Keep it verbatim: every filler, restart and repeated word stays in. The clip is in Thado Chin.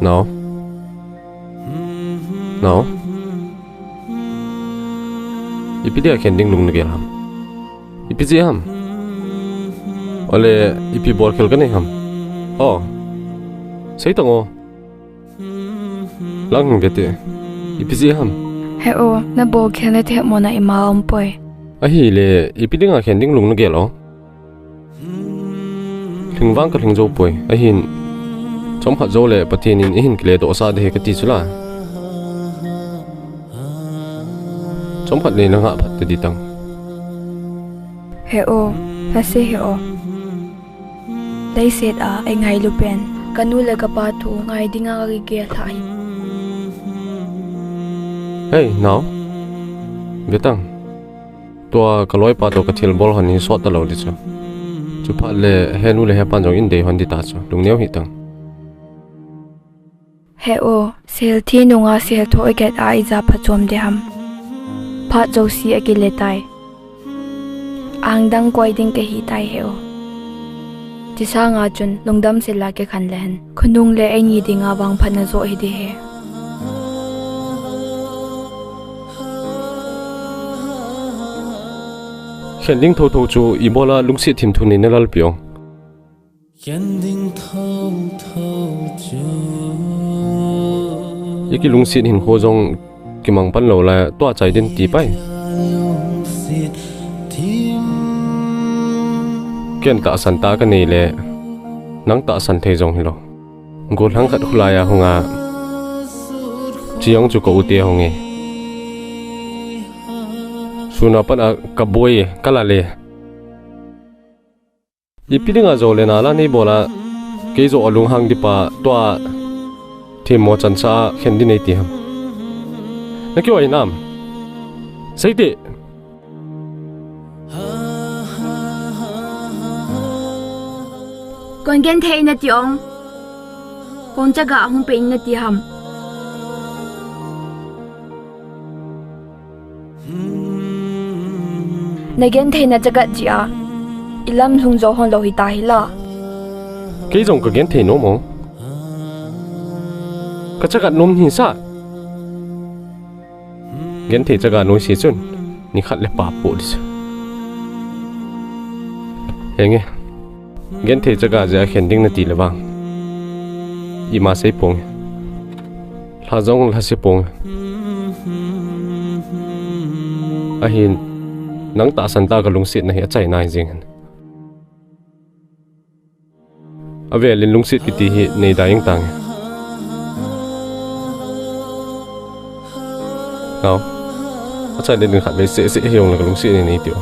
Nao. Nao. Ipi dia khen ding lung nagel ham? Ipi jeh ham? Ole, ipi bol khel kanei ham? O. Sei tang o. Lang hing vete. Ipi jeh ham? He o, nabol khel na themmo na ima um poi. Ahile, ipi dinga khen ding lung nagel o? Lhing vang kalhing jou poi. Ahin, chomkhat jou le Pathen in eihin kile doh sa ding ahi kati chu la. Chomkhat le nangah phat ta ding tang. He o, lhase he o. Leiset a eingailu pen, kanu le kapa thu ngai dinga kagel lha hi. Hei, nao. Ve tang. Tua kaloipa toh kathilbol hon hi sot talou ding chu. Chuphat le henu le hepan jong in dei hon ding ta chu. Lungneo hih tang. He o, sel thi nunga sel tho iget a ija phachom ding ham. Phat jouse akile tai. Angdang koi ding kahi tai he o. Chisanga chun lungdam sela kikhen le hen. Khonung le eini dinga vangphatna joh hi ding ahi. Khen ding thotho chu ibola lungset thimthu nei na Lalpi o. Khen ding thotho chu. Iki lungset hinkho jong kimang pan lou lai, tua chai ding ti pai. Ken tahsan tah kanei le, nang tahsan thei jong hilou. Gollhang khat khulai a hung a, chi jong chu ka u te hung e. Sun a pat a kaboi e, kalal e. Ipi dinga jo le nala nei bola, kei joh a lunghang ding pa, tua themmo chansa a khen ding nei ti ham? Na kioi nam? Sei te. Kon genthei nati ong. Kon chaga hung pe nati ham? Na genthei na chaga ji a, ilam lhung jo hon lou hita hila. Kei jong ka genthei nom o. Ka chaga nom hi sa. Genthei chaga noise chun, nikhat le pa po ding chu. Henge. Genthei chaga jeh a khen ding nati le vang, ima sei ponge. Lha jong lhase ponge. Ahin, nang tahsan tah a ka lungsetna hi achai nai jeng hen. Avel in lungset kiti hi nei da jeng tange. Nao. Achai le ding khat vei seh seh hi jong le ka lungset nei nei ti o.